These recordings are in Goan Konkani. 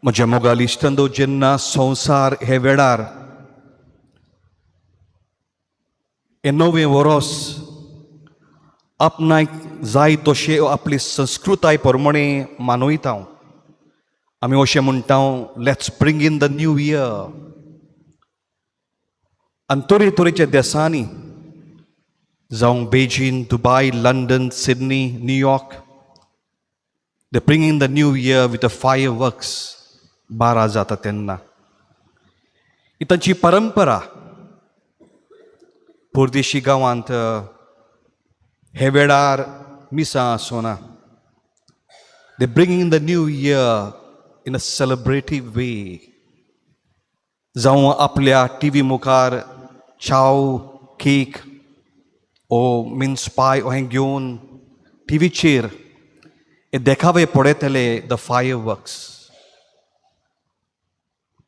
म्हज्या मोगाल इश्टांनो, जेन्ना संवसार हे वेळार हें नवें वरोस आपणाक जाय तशें आपली संस्कृताय प्रमाणे मानयता, आमी अशें म्हणटा, let's bring in the new year. आनी तरेतरेच्या देसांनी, जावं Beijing, Dubai, London, Sydney, New York, they bring in the new year with the fireworks. 12 जाता तेन्ना ही तांची परंपरा. परदेशी गांवांत हे वेळार मिसां आसना. They bring in the new year in a celebrative way. जावं आपल्या टी व्ही मुखार चाव, केक ओ मिन्स पाय हें घेवन टिवीचेर हे देखावे पळयतले, the fire works.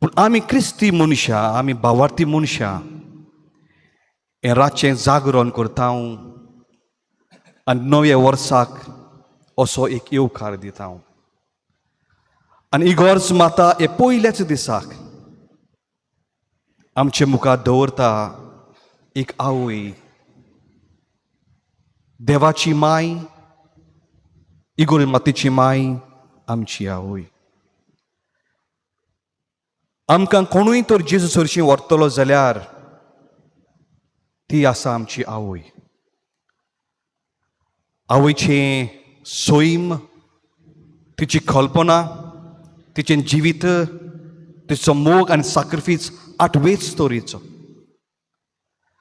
पूण आमी क्रिस्ती मनशां, आमी भावार्थी मनशां हें रातचें जागरण करता आनी नव्या वर्साक असो एक येवकार दिता. आनी इगोर्ज माता हे पयल्याच दिसाक आमचे मुखार दवरता एक आवय, देवाची माय, इगोर्ज मातेची माय, आमची आवय. आमकां कोणूय तर जेजू सरशीं व्हरतलो जाल्यार ती आसा आमची आवय. आवयचें सैम, तिची कल्पना, तिचें जिवीत, तिचो मोग आनी साक्रिफीस आठवेच तरेचो.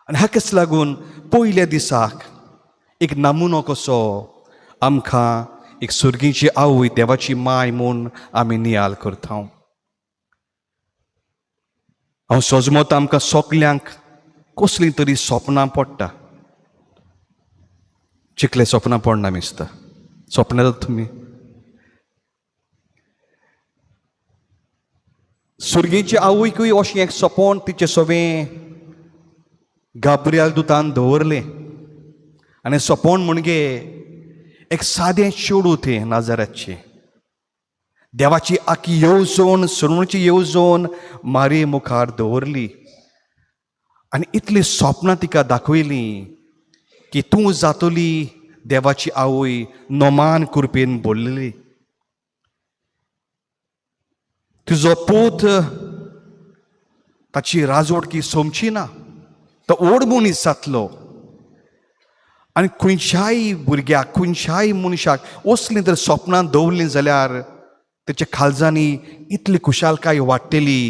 आनी हाकाच लागून पयल्या दिसाक एक नमुनो कसो आमकां एक सुर्गीची आवय, देवाची माय म्हूण आमी नियाल करता. हांव सोजमत आमकां सगल्यांक कसलीं तरी सपनां पडटा. चिकले सपनां पडना मिसता? सपनां येतात तुमी? सुर्गीचे आवयकूय अशें एक सपन तिचें सवें गाब्रियाल दुतान दवरलें. आनी सपन म्हणजे एक सादें चेडूं तें नाजाराचें, देवाची आखी येवजण, सरुणाची येवजण मारये मुखार दवरली आनी इतलीं सपनां तिका दाखयलीं की तूं जातली देवाची आवय, नोमान कृपेन भरलेली, तुजो पूत ताची राजवटकी सोंपची ना, तो व्हड मनीस जातलो. आनी खंयच्याय भुरग्याक, खंयच्याय मनशाक असलीं जर सपनां दवरलीं जाल्यार तेच्या खालजांनी इतली खुशालकाय वाडटली.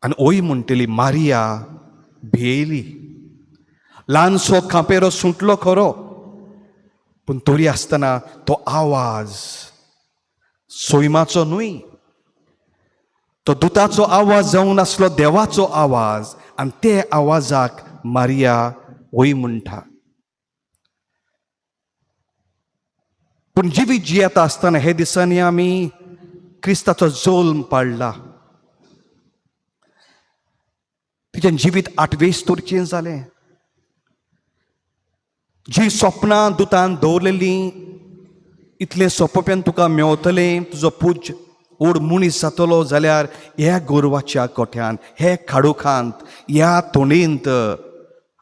आनी ओय म्हणटली मारिया भियेली, ल्हानसो खांपेरो सुटलो खरो, पूण तरी आसतना तो आवाज सैमाचो न्हय, तो दुताचो आवाज जावन आसलो देवाचो आवाज. आनी ते आवाजाक मारिया वय म्हणटा. पूण जिवीत जियेता आसतना हे दिसांनी आमी क्रिस्ताचो जल्म पाडला. तिचें जिवीत आठवेच तोरचें जालें. जी सपनां दुतान दवरलेलीं, इतलें सोंपेपण तुका मेवतलें, तुजो पूज ओड मनीस जातलो जाल्यार ह्या गोरवाच्या गोठ्यान, हे खाडुखांत, ह्या तोंडेंत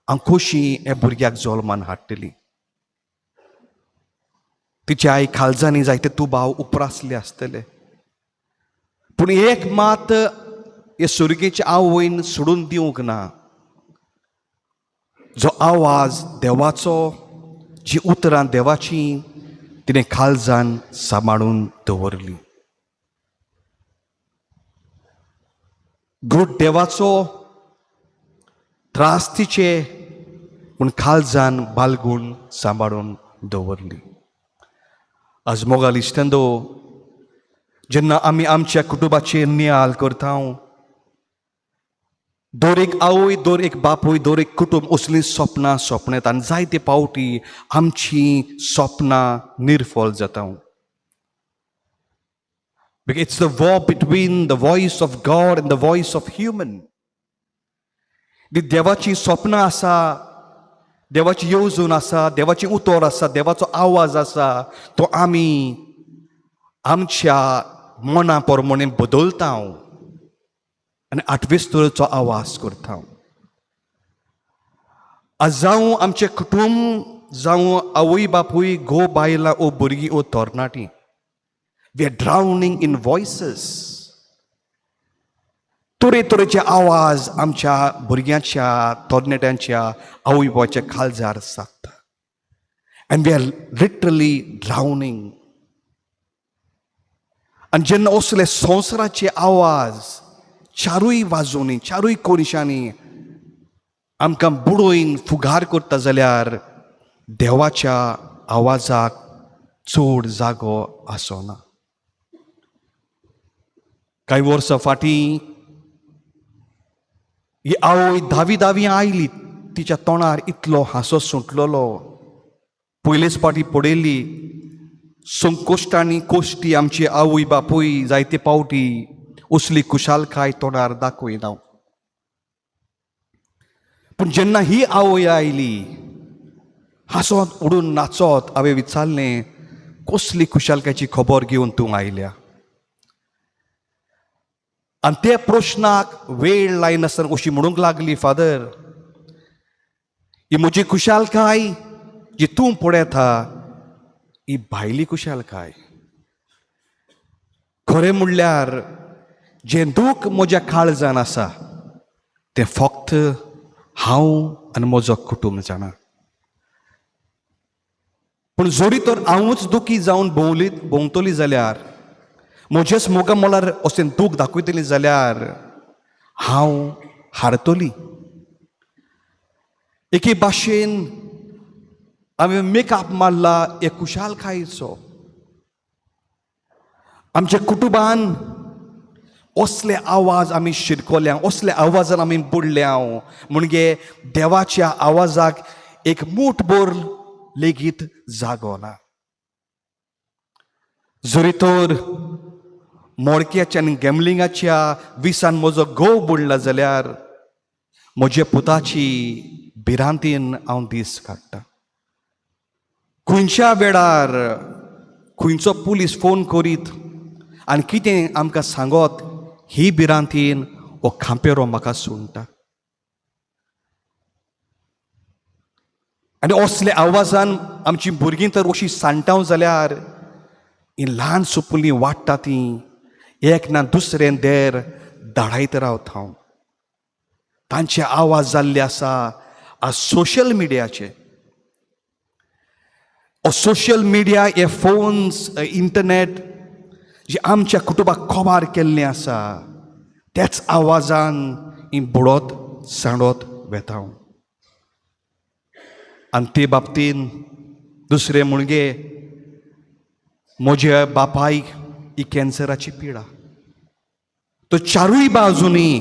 हांव खोशी ह्या भुरग्याक जल्मान हाडटली. तिच्या आई खालजांनी जायते तुबाव उप्रासले आसतले, पूण एक मात हे सुर्गेचे आवयन सोडून दिवंक ना. जो आवाज देवाचो, जी उतरां देवाची तिणें खालजान सांबाळून दवरली. घट देवाचो, त्रास तिचे, पूण खालजान बालगूण सांबाळून दवरली. आज मोगाल इश्टंदो, जेन्ना आमी आमच्या कुटुंबाचेर नियाल करता, दर एक आवय, दर एक बापूय, दर एक कुटुंब असलीं सपनां सपनात आनी जायते पावटी आमचीं सपनां निर्फळ जाता. Because it's the war between the voice of God and the voice of human. ती देवाची सपनां आसा, देवाची येवजण आसा, देवाची उतर आसा, देवाचो आवाज आसा, तो आमी आमच्या मना प्रमाणे बदलता हांव आनी आठवेच तरेचो आवाज करता. आज जावं आमचें कुटूंब, जावं आवय बापूय, घोव बायलां ओ भुरगीं ओ तरणाटीं, we are drowning in voices. तरेतरेचे आवाज आमच्या भुरग्यांच्या, तरणाट्यांच्या, आवय बापायच्या काळजार सादता and we are literally drowning. आनी जेन्ना असले संवसाराचे आवाज चारूय बाजूंनी, चारूय कोनशांनी आमकां बुडोवन फुगार करता जाल्यार देवाच्या आवाजाक चड जागो आसना. कांय वर्सां फाटीं ही आवय धावी धावी आयली. तिच्या तोंडार इतलो हांसो सुटलेलो. पयलेच फावटी पळयली. संकोश्टांनी कोश्टी आमची आवय बापूय जायते पावटी असली खुशालकाय तोंडार दाखयना. पूण जेन्ना ही आवय आयली हांसत, उडून नाचत, हांवें विचारलें, कसली खुशालकायची खबर घेवन तूं आयल्या? आनी त्या प्रश्नाक वेळ लायनासतना अशी म्हणूंक लागली, फादर, ही म्हजी खुशालकाय जी तूं पळयता ही भायली खुशालकाय. खरें म्हणल्यार जें दूख म्हज्या काळजान आसा तें फक्त हांव आनी म्हजो कुटूंब जाणा. पूण जरी तर हांवूच दुखी जावन भोंवली भोंवतली जाल्यार, म्हजेच मोगा मोलार अशें दूख दाखयतली जाल्यार हांव हारतली. एके भाशेन हांवें मेकअप मारला एक खुशालकायेचो. आमच्या कुटुंबान असले आवाज आमी शिरकोल्या, असले आवाजान आमी बुडल्या म्हणजे देवाच्या आवाजाक एक मूठभर लेगीत जागो ना. जरी तर मोडक्याच्या आनी गॅमलिंगाच्या विसान म्हजो घोव बुडला जाल्यार म्हज्या पुताची भिरांतीन हांव दीस काडटा. खंयच्या वेळार खंयचो पुलीस फोन करीत आनी कितें आमकां सांगत ही भिरांतीन हो खांपेरो म्हाका सुणटा. आनी असल्या आवाजान आमची भुरगीं तर अशी सांडटाव जाल्यार ही ल्हान सुपुल्लीं वाडटा ती एक ना दुसरें देर धाडायत रावता हांव. तांचे आवाज जाल्ले आसा आज सोशल मिडियाचे. सोशल मिडिया हे फोन्स, इंटरनेट जे आमच्या कुटुंबाक खबार केल्लें आसा त्याच आवाजान ही बुडत सांडत वेता. आनी ते बाबतीन दुसरें म्हणजे म्हज्या बापायक ही कॅन्सराची पिडा. तो चारूय बाजूंनी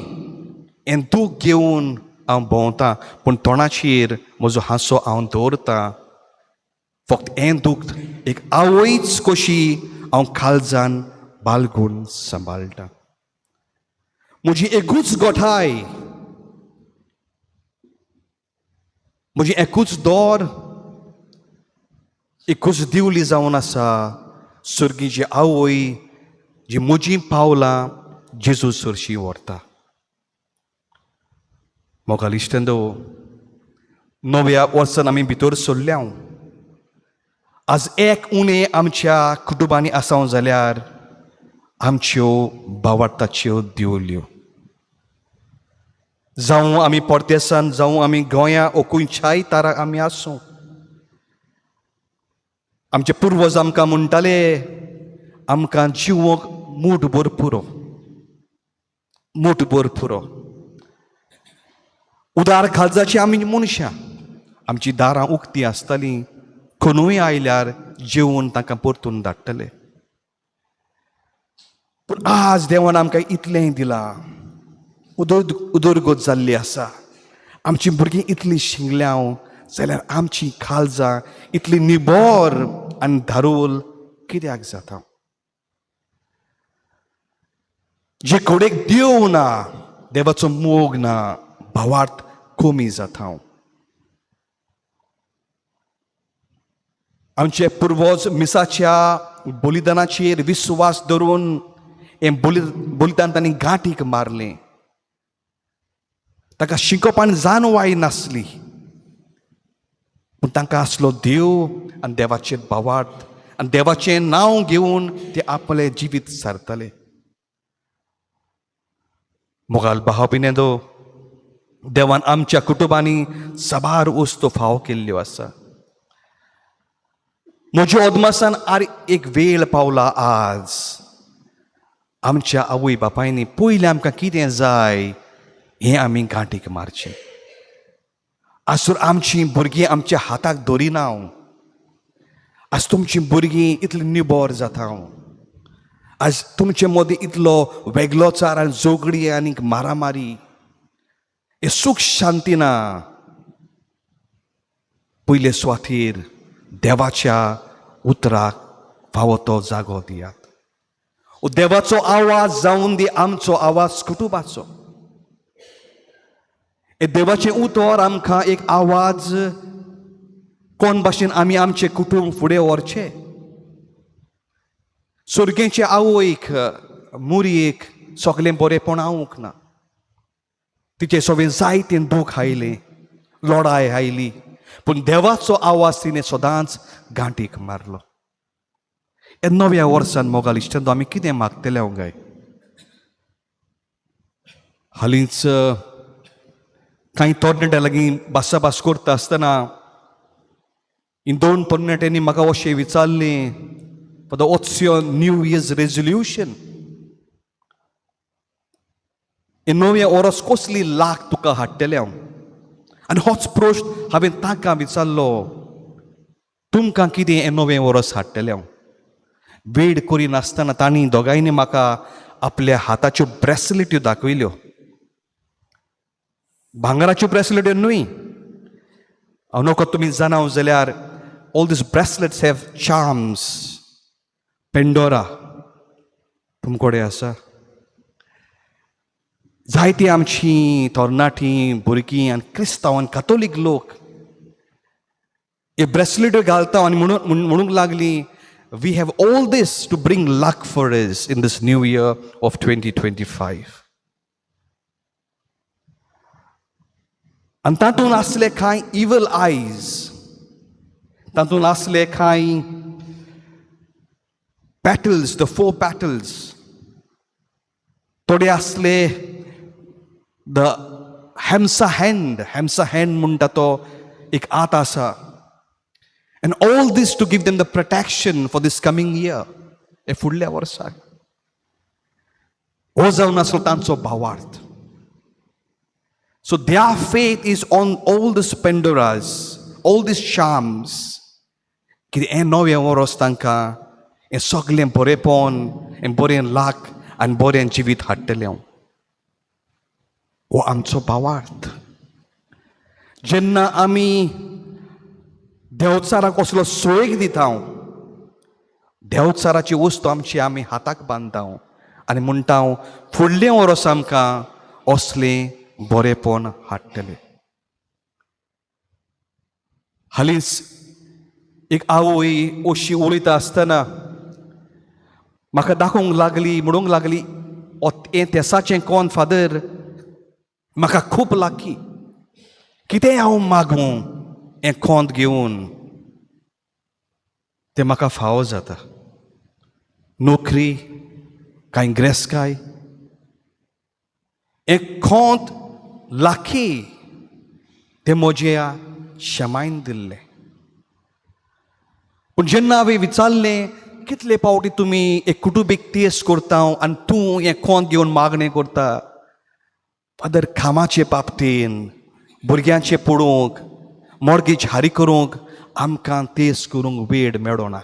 हें दूख घेवन हांव भोंवतां, पूण तोंडाचेर म्हजो हांसो हांव दवरतां. फक्त हें दूख एक आवयच कशी हांव काळजान बालगून सांबाळटा. म्हजी एकूच गोठाय, म्हजी एकूच दोर, एकूच दिवली जावन आसा सर्गीची आवय जी म्हजीं पावलां जेजू सरशी व्हरता. मोगाल इश्टंदो, नव्या वर्सान आमी भितर सरल्या. आज एक उणें आमच्या कुटुंबांनी आसा जाल्यार आमच्यो भावार्थाच्यो दिवल्यो. जावं आमी परदेसान, जावं आमी गोंया ओ खंयच्याय ताराक आमी आसूं, आमचे पुर्वज आमकां म्हणटाले आमकां जिवोंक मूठभर पुरो, मूठभर पुरो. उदार काळजाची आमी मनशां, आमची दारां उक्ती आसतालीं, कोणूय आयल्यार जेवन तांकां परतून धाडटले. पूण आज देवान आमकां इतलें दिलां, उदरगत जाल्ली आसा. आमची भुरगीं इतलीं शिंगल्या जाल्यार आमची काळजां इतली निबोर आनी धारूल कित्याक जाता? जे कडेक देव ना, देवाचो मोग ना, भावार्थ कमी जाता. आमचे पुर्वज मिसाच्या बलिदानाचेर विस्वास धरून हें बलिदान तांणी गांठीक मारलें. ताका शिकोवप आनी जाणवाय नासली, पूण तांकां आसलो देव आनी देवाचेर भावार्थ आनी देवाचें नांव घेवन ते आपलें जिवीत सारताले. मोगाल भाव भयणींनो, देवान आमच्या कुटुंबांनी साबार वस्तू फावो केल्ल्यो आसा. म्हज्या अदमासान आर एक वेळ पावला आज आमच्या आवय बापायनी पयलें आमकां कितें जाय हें आमी गांठीक मारचें. आज तर आमचीं भुरगीं आमच्या हाताक धरिना. आज तुमचीं भुरगीं इतलीं निबर जाता. आज तुमचे मदीं इतलो वेगळोचार आनी झगडी आनी मारामारी, हे सूख शांती ना. पयले सुवातेर देवाच्या उतराक फावो तो जागो दियात. देवाचो आवाज जावन दी आमचो आवाज कुटुंबाचो. हे देवाचें उतर आमकां एक आवाज कोण भाशेन आमी आमचें कुटूंब फुडें व्हरचें. सुर्गेचे आवयक मुरयेक सगळें बरेंपण आवूंक ना. तिचे सगळें जायतें दूख आयलें, लडाय आयली, पूण देवाचो आवाज तिणें सदांच गांठीक मारलो. ह्या नव्या वर्सान मोगाल इश्टांनो, आमी कितें मागतले हांव काय? हालींच कांय तरणाट्यां लागीं भासाभास करता आसतना ही दोन तरणाट्यांनी म्हाका अशें विचारलें, "Father, what's your New Year's resolution? हे नव्या वर्स कसली लाक तुका हाडटलें हांव?" आनी होच प्रश्न हांवें तांकां विचारलो, तुमकां कितें हें नवें वर्स हाडटलें हांव? वेळ करिनासतना तांणी दोगांयनी म्हाका आपल्या हाताच्यो ब्रेसलेट्यो दाखयल्यो. भांगराच्यो ब्रेसलेट्यो न्हय. हांव नकळो तुमी जाणाव जाल्यार, all these bracelets have charms. Pandora तुमकडे आसा. जायतीं आमची तरणाटीं भुरगीं आनी क्रिस्तांव आनी कातोलीक लोक हे ब्रेसलेट घालता आनी म्हणून म्हणूंक लागली, "We have all this to bring luck for us in this new year of 2025." आनी तातूंत आसले कांय इवल आयज, तातूंत आसले कांय पेटल्स, the four petals, थोडे आसले the Hamsa hand. Hamsa hand म्हणटा तो एक आत आसा. And all this to give them the protection for this coming year. हे फुडल्या वर्साक हो जावन आसलो तांचो भावार्थ. So their faith is on all these Pandoras, all these charms. कितें हें नवें वर्स तांकां हें सगळें बरेंपण, हें बरें लाक आनी बरें जिवीत हाडटलें हांव. हो आमचो भावार्थ. जेन्ना आमी देवचाराक असलो सोयीक दिता, देवचाराची वस्तू आमची आमी हाताक बांदता आनी म्हणटा, फुडलें वर्स आमकां असलें बरेंपण हाडटलें. हालींच एक आवय अशी उलयता आसतना म्हाका दाखोवंक लागली, म्हणूंक लागली, हें तेसाचें कोण फादर म्हाका खूब लागीं. कितें हांव मागूं हें कोंत घेवन तें म्हाका फावो जाता. नोकरी, कांय ग्रेसकाय, हें खोंत लाखी तें म्हज्या शेमायन दिल्लें. पूण जेन्ना हांवें विचारलें, कितले फावटी तुमी एक कुटुंबीक तेस करता आनी तूं हें कोंत घेवन मागणें करता? फादर, कामाचे बाबतीन, भुरग्यांचे पळोवंक, मॉर्गेज हारी करूंक आमकां तेस करूंक वेळ मेळना,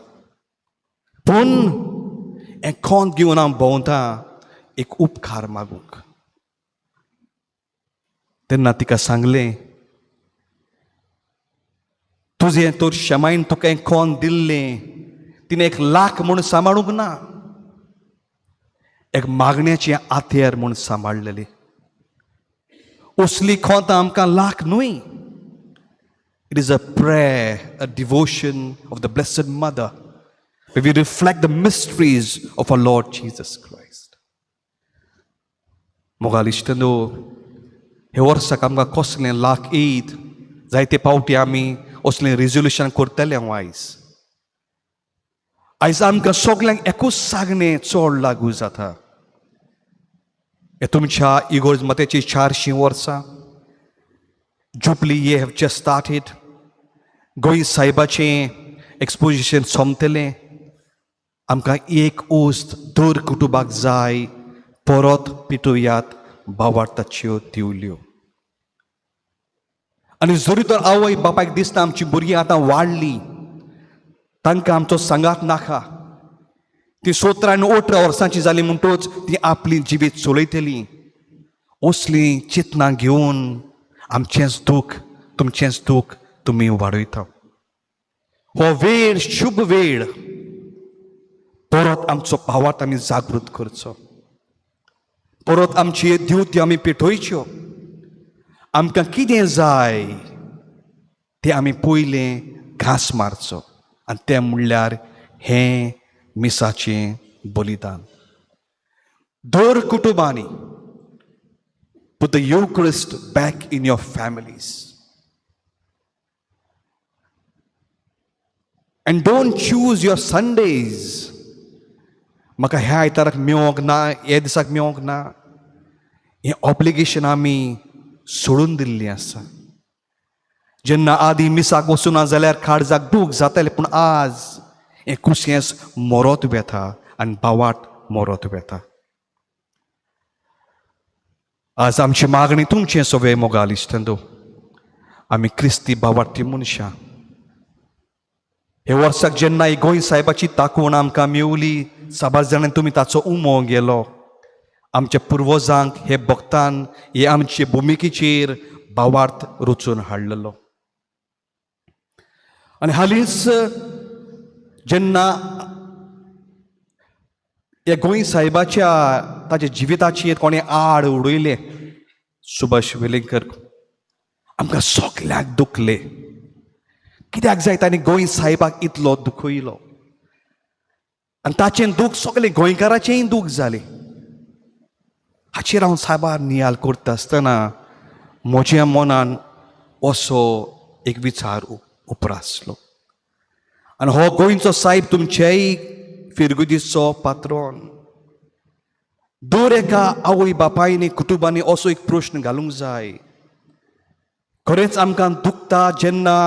पूण हें कोंत घेवन हांव भोंवता एक उपकार मागूंक. तेन्ना तिका सांगलें, तुजें तर शेमायन तुका हें कोंत दिल्लें, तिणें एक लाख म्हूण सांबाळूंक ना, एक मागण्याचें आथेर म्हूण सांबाळलेली. असली खोंत आमकां लाख न्हय. It is a prayer, a devotion of the Blessed Mother, where we reflect the mysteries of our Lord Jesus Christ. मोगाल इश्टनो, हे वर्साक आमकां कसलें लाख येयत, जायते पावटी आमी असलें रेजोल्युशन करतले. हांव आयज आयज आमकां सगल्यांक एकूच सांगणें चड लागू जाता. हे तुमच्या इगोर्ज मतेची 400 वर्सां jubilee you have just started. Goa साहेबाचें एक्सपोजिशन सोंपतलें. आमकां एक उस्त दर कुटुंबाक जाय, परत पेटोवयात भावार्थाच्यो दिवल्यो. आनी जरी तर आवय बापायक दिसता आमची भुरगीं आतां वाडलीं, तांकां आमचो सांगात नाका, ती 17 आनी 18 वर्सांची जाली म्हणटच ती आपली जिवीत चलयतली, असलीं चिंतनां घेवन आमचेंच दूख, तुमचेंच दूख तुमी वाडयता. हो वेळ शुभ वेळ, परत आमचो भावार्थ आमी जागृत करचो, परत आमची दिवत्यो आमी पेटोवच्यो. आमकां कितें जाय तें आमी पयलें घांस मारचो आनी तें म्हणल्यार हें मिसाचें बलिदान. दर कुटुंबांनी put the Eucharist back in your families and don't choose your Sundays. म्हाका ह्या आयताराक मेवोंक ना, ह्या दिसाक मेवोंक ना, हें ऑब्लिगेशन आमी सोडून दिल्लीं आसा. जेन्ना आदी मिसाक वचूना जाल्यार काळजाक दूख जातालें, पूण आज हें कुशेंस मरत वेता आनी भावार्थ मरत वेता. आज आमची मागणी तुमचें सगळे मोगाल इश्टंदो, आमी क्रिस्ती भावार्थी मनशां. हे वर्साक जेन्ना ही गोंय साहेबाची दाखोवण आमकां मेवली, साबार जाणांनी तुमी ताचो उमो गेलो. आमच्या पुर्वजांक हे भक्तान हे आमचे भुमिकेचेर भावार्थ रचून हाडलेलो. आनी हालींच जेन्ना ह्या गोंय साहेबाच्या ताच्या जिविताचेर कोणें आड उडयलें, सुभाष वेलिंगकर, आमकां सगल्याक दुखले. कित्याक जाय ताणें गोंय साहेबाक इतलो दुखयलो आनी ताचें दूख सगळें गोंयकाराचेंय दूख जालें. हाचेर हांव साबार नियाल करता आसतना म्हज्या मनान असो एक विचार उपरासलो. आनी हो गोंयचो साहेब तुमचेय फिरगुजीचो पात्रोन. दर एका आवय बापायनी कुटुंबांनी असो एक प्रश्न घालूंक जाय. खरेंच आमकां दुखता जेन्ना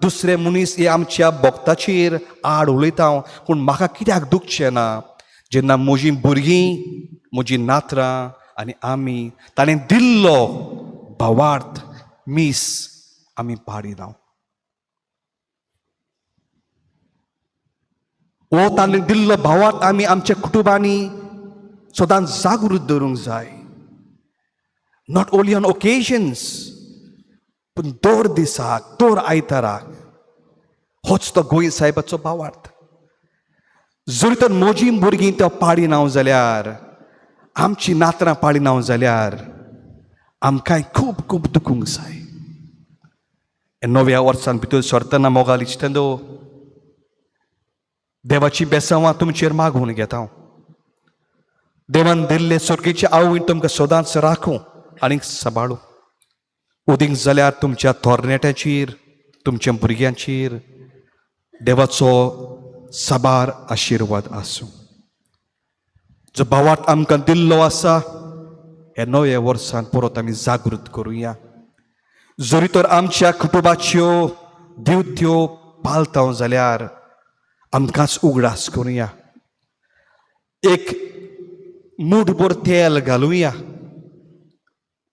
दुसरे मनीस हे आमच्या भक्ताचेर आड उलयता, पूण म्हाका कित्याक दुखचें ना जेन्ना म्हजीं भुरगीं, म्हजीं नातरां आनी आमी ताणें दिल्लो भावार्थ मीस आमी पाडिना? हो ताणें दिल्लो भावार्थ आमी आमच्या कुटुंबांनी सदांच जागृत दवरूंक जाय. Not only on occasions, पूण दर दिसाक, दर आयताराक. होच तो गोंय साहेबाचो भावार्थ. जरी तर म्हजीं भुरगीं तो पाडिना जाल्यार, आमची नातरां पाडिना जाल्यार आमकांय खूब खूब दुखूंक जाय. नव्या वर्सान भितर सरतना मोगाल इश्टंदो, देवाची बेसांवां तुमचेर मागून घेता. देवान दिल्ले सुर्गेचे आवयन तुमकां सदांच राखूं आनीक सांबाळूं. उदीक जाल्यार तुमच्या तरणाट्याचेर, तुमच्या भुरग्यांचेर देवाचो साबार आशिर्वाद आसूं. जो भावार्थ आमकां दिल्लो आसा हे नव्या वर्सान परत आमी जागृत करुया. जरी तर आमच्या कुटुंबाच्यो दिवत्यो पालताव जाल्यार आमकांच उगडास करुया, एक मूठभर तेल घालुया,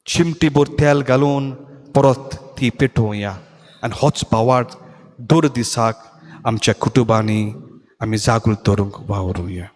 चिमटीभर तेल घालून परत ती पेटोवया आनी होच भावार्थ दर दिसाक आमच्या कुटुंबांनी आमी जागृत दवरूंक वावरुया.